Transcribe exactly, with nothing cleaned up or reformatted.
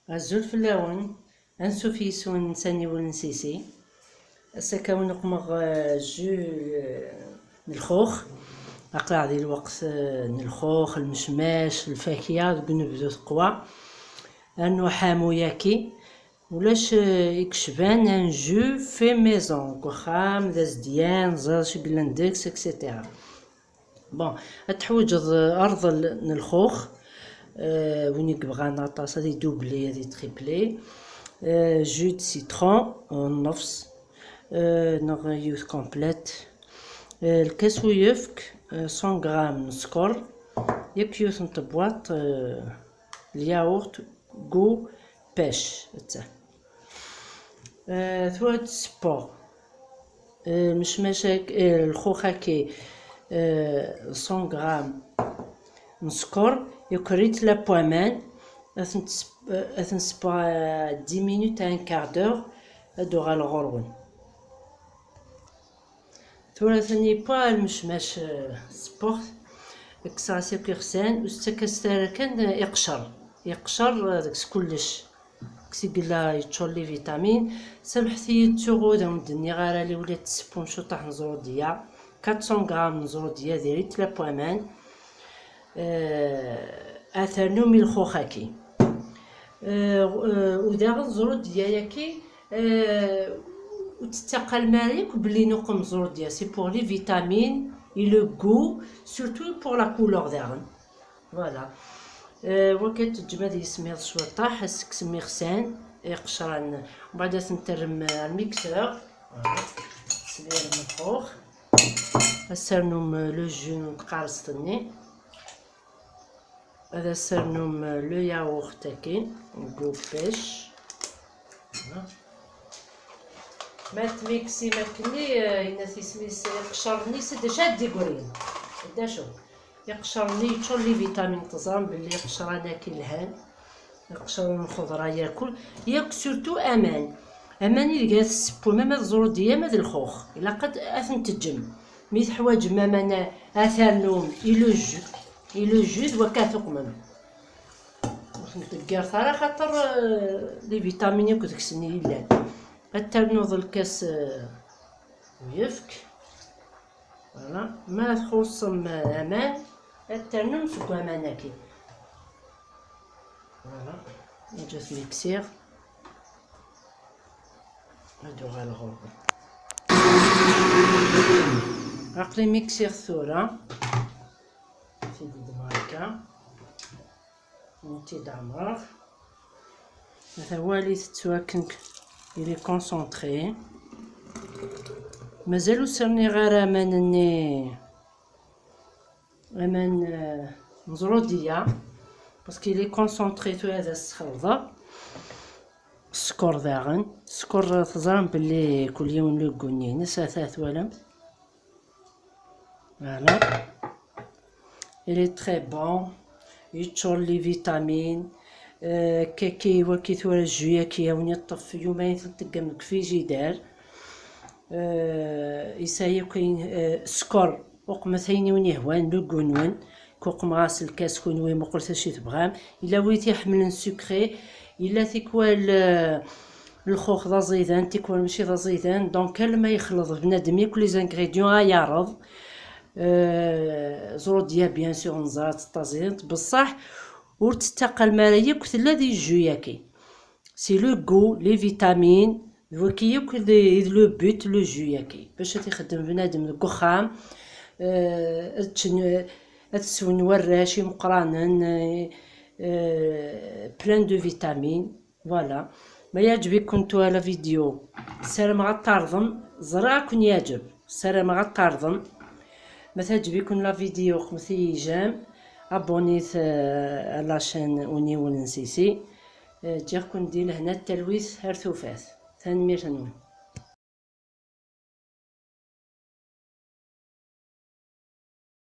Azul fell-awen. Ansuf yis-wen s aniwel n Sisi. Ass-a akka wen-uqmeɣ, euh, jus, euh, n lxux. Aql-aɣ di lweqt, euh, n lxux, lmecmac, lfakya deg unebdu teqwa. Rnu ḥamu yaki. Ulac, euh, i yecban un jus fait maison, deg uxxam, d azedyan, ẓer acu yellan deg-s, et cetera. Bon, ad teḥwiǧeḍ, euh, arḍel n lxux, euh, win i yebɣan aṭas ad idubli, ad itripli, euh, jus de citron, euh, nnefs, euh, neɣ yiwet complète, euh, lkas uyefk, euh, cent grammes n sskeṛ, yak yiwet n tebwaṭ, euh, lyaɣurt, goût pêche, d ta. Euh, tura ad d-ssewweɣ, euh, mecmac-agi, euh, lxux-agi, euh, cent grammes n sskeṛ, yuker-it la poêle, ad ten-s-, euh, ad ten-ssewweɣ, euh, dix minutes à un quart d'heure, ad d-uɣaleɣ ɣur-wen. Tura atan yewwa lmecmac, eh, ssewweɣ-t, kkseɣ-as akk iɣsan, ur s-ttakas ara kan, eh, iqcer. Iqcer, eh, deg-s kullec. Deg-s i yella yeččur les vitamines. Samḥet-iyi-d tuɣ ur awen-d-nniɣ ara liwli ad tessewwem cuṭaḥ n ẓrudiya. Quatre cents grammes n ẓrudiya, diri-t la poêle. Eh, ad ternum i lxux-agi. Eh, eh, u daɣen ẓrudiya-agi, eh, ur tettaqalem ara akk belli nuqem ẓrudiya. C'est pour les vitamines et le goût, surtout pour la couleur daɣen. Voilà. Eh, wagi ad teǧǧem ad yismiḍ cwiṭaḥ, ad s-tekksem iɣsan, iqecran. Mbeɛd ad ten-terrem ar lmiksur. Voilà. Tesliḍ lxux. Ad s-ternum le jus n tqarest-nni. Ad as-ternum le yaourt-agi, goût pêche. Voilà. Ma tmiksim akkenni, eh, yenna-t yisem-is, iqecren-is, d acu ad d-igrin? D acu? Iqecren-nni yeččur les vitamines, teẓram belli iqecran-agi lhan. Iqecren n lxeḍra yakk, yakk surtout aman. Aman ideg ara tessewwem ama d ẓrudiya ama d lxux. Ilaq ad, ad ten-teǧǧem. Mi teḥwaǧem aman, ad ternum i le jus. I le jus d wakka tuqmem. Ur ten-teggiret ara xaṭer, eh, les vitamines akk deg-sen i yellan. Ad ternuḍ lkas, eh, uyefk. Voilà. Ma txuṣṣem, eh, aman, ad ternum seg waman-agi. Voilà. Ad t-miksiɣ. Ad uɣaleɣ ɣur-wen. Aql-i miksiɣ tura. Ad t-id-ddmeɣ akka. Ad t-id-ɛemreɣ. Ata walit-t akken il est concentré. Mazal ur s-rniɣ ara aman-nni, aman, eh, n ẓrudiya, parce qu'il est concentré, tura ad as-sxelḍeɣ. Sskeṛ daɣen. Sskeṛ, teẓram belli kul yiwen le goût-nni-ines, ata twalamt. Voilà. Il est très bon. Yeččur les vitamines. Euh, kaki, waki tura jus-agi, ad wen-yeṭṭef yumayen, ad ten-teggam deg frigidaire. Euh, yesɛa akk ayen, euh, sskeṛ, uqmet ayen i wen-yehwan, le goût-nwen. Kuqmeɣ-as lkas kunwi, muqlet acu i tebɣam. Yella wid iḥemmlen sucré, yella tikwal, euh, lxux d aẓidan, tikwal mačči d aẓidan. Donc, alma yexleḍ bnadem yakk les ingrédients, ad yeɛreḍ. Euh, ẓrudiya, bien sûr, neẓra-tt d taẓidant, beṣṣaḥ ur tettaqalem ara yakk, tella di jus-agi. C'est le goût, les vitamines, d waki yakk i d, i d le but, le jus-agi. Bac ad t-ixeddem bnadem deg uxxam, euh, ad ččen, ad swen warrac imeqqranen, euh, euh, plein de vitamines. Voilà. Ma yeɛǧeb-iken tura la vidéo, ssarameɣ ad t-terẓem, ẓriɣ ad ken-yeɛǧeb, ssarameɣ ad t-terẓem. Ma teɛǧeb-iken la vidéo, qmet-iyi j'aime, abonnez-vous, euh, à la chaîne Uniwel n Sisi. Euh, ǧǧiɣ-ken di lehna d talwit ar tufat. Tanemmirt-nwen.